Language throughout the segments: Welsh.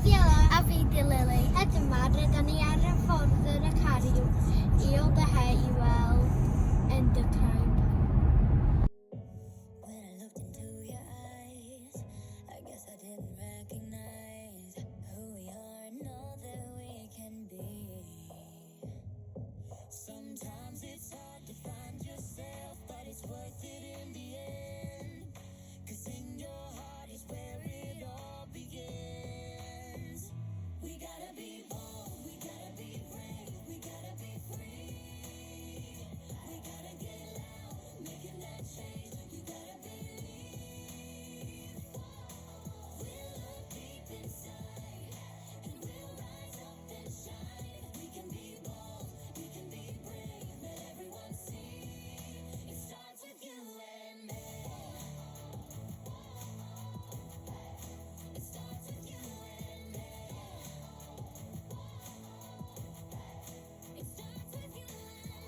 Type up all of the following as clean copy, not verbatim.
di Ela. A fi di Lily. Heddiw 'ma rydan ni ar y ffordd yn y car i i Alderhay i weld Endocrine. When I looked into your eyes, I guess I didn't recognize who we are and all that we can be. Sometimes it's hard to find yourself, but it's worth it in the end. 'Cause in your heart is where it all begins. We gotta be bold, we gotta be brave, we gotta be free. We gotta get loud, making that change. You gotta believe. We'll look deep inside and we'll rise up and shine. We can be bold, we can be brave, let everyone see. It starts with you and me. It starts with you and me. It starts with you and me.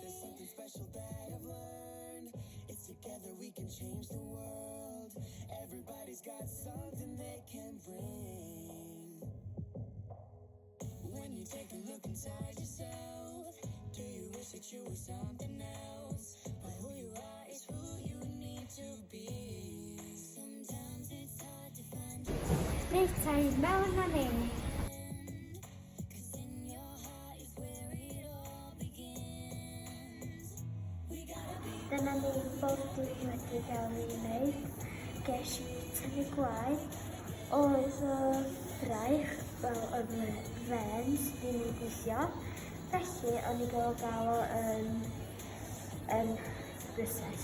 There's something special that I've learned. It's together we can change the world. Everybody's got something they can bring. When you take a look inside yourself, do you wish that you were something else? But who you are is who you need to be. Sometimes it's hard to find your Reit ta, mewn â ni. 'Cause in your heart is where it all begins. We gotta be Dyna ni bob dim wedi gael ei wneud. Ges i tynnu gwaed. Oedd y fraich, wel oedd y veins ddim yn gweithio. Felly o'n i gael gael o yn, yn reset.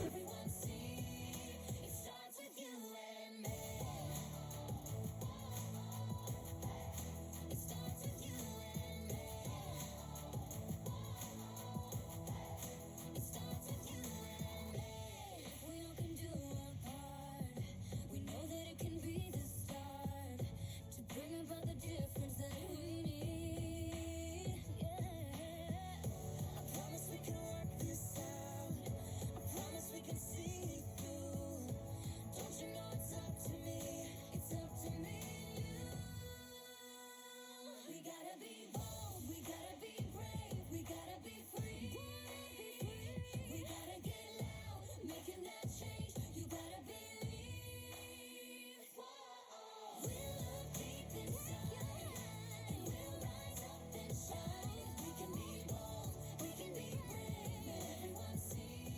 Everyone see. It starts with you and me. It starts with you and me. It starts with you and me. If we all can do our part, we know that it can be the start to bring about the difference that we need. Yeah. I promise we can work this out. I promise we can see it through. Don't you know it's up to me? It's up to me and you. We gotta be bold, we gotta be brave, we gotta be free. We gotta get loud, making that change. You gotta believe. We'll look deep inside and we'll rise up and shine. We can be bold, we can be brave, let everyone see.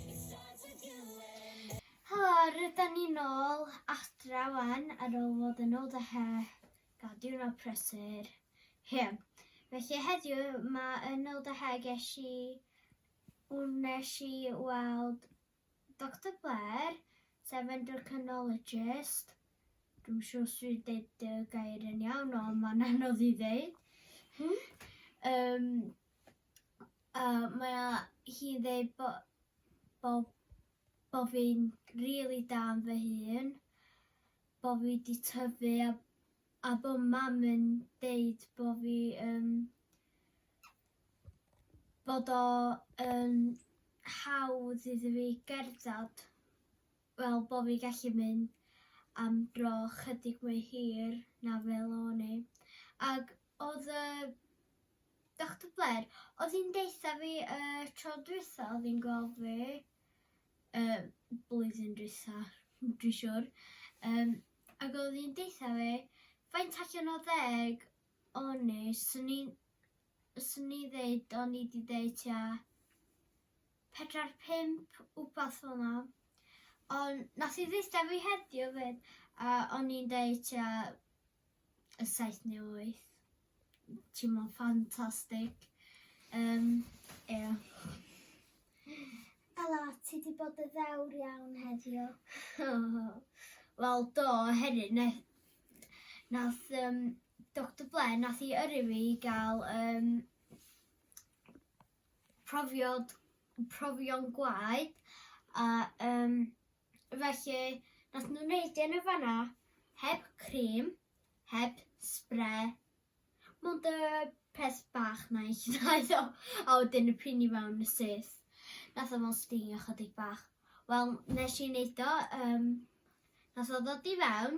It starts with you and me. Helo, rydan ni nôl adra wan ar ôl fod yn ôl dy he gael diwrnod prysur. Ie. Felly heddiw mae yn ôl dy he ges i wnes i weld Dr Blair, sef endocrinologist. Dwi'n siŵr os dwi'n deud y gair yn iawn, ond mae'n anodd i ddeud. Mae hi'n dweud bo fi'n rili da yn fy hun, bo fi 'di tyfu a bo mam yn deud bo fi bod o yn hawdd iddi fi gerddad, wel bo fi gallu mynd am dro chydig mwy hir na fel o'n i. Ag oedd y Dr Blair, oedd hi'n deutha fi y tro dwytha oedd hi'n gweld fi, blwyddyn dwytha, dwi'n siŵr, ac oedd hi'n deutha fi, faint allan o 10 o'n i, swn i ddeud o'n i 'di deud tua 4, 5, wbath fel 'na. Ond nath hi ddeutha fi heddiw 'fyd, a o'n i'n deud tua y 7 neu 8. Teimlo'n ffantastig. Ie. Ela, ti di bod yn ddewr iawn heddiw. Wel do, oherwydd nath Dr Blair, nath hi yrru fi i gael profion gwaed a felly nath nhw wneud yn y fanna heb cream, heb spray, mond y peth bach na i llnau o, a wedyn y pin i mewn y syth. Nath o fel stingio chydig bach. Wel, nes i wneud o. Nath o ddod i fewn,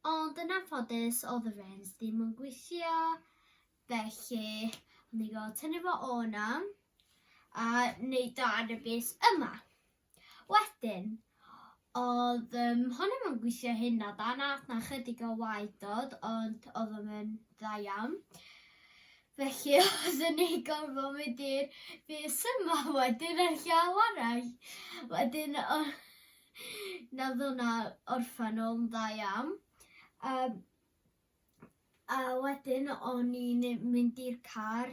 ond yn anffodus oedd y fens ddim yn gweithio, felly o'n i'n gorfod tynnu fo o 'na a neud o ar y bys yma. Wedyn, oedd um, hwn ddim yn gweithio hynna da, nath na chydig o waed dod, ond oedd o'n yn dda iawn. Felly oeddwn ni gorfod mynd i'r bys yma wedyn a'r llaw arall. Wedyn o, nath hwnna orffen o'n dda iawn. Um, a wedyn o'n i'n mynd i'r car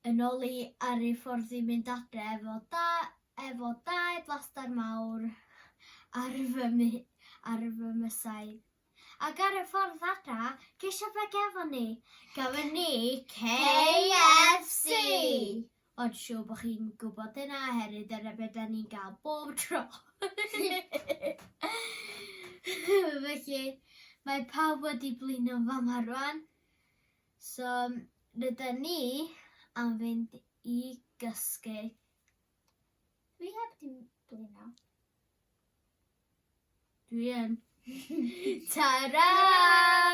yn ôl i ar ei ffordd i mynd adre efo da, efo dau blastar mawr ar fy, ar fy mysau. Ac ar y ffordd adra, gesio be gefon ni? Gafon ni KFC! Ond siŵr bod chi'n gwybod hynna, oherwydd dyna be da ni'n gael bob tro. Felly, mae pawb wedi blino fama rwan. So, rydyn ni am fynd i gysgu. Dwi heb di blino. Dwi yn. Ta-ra!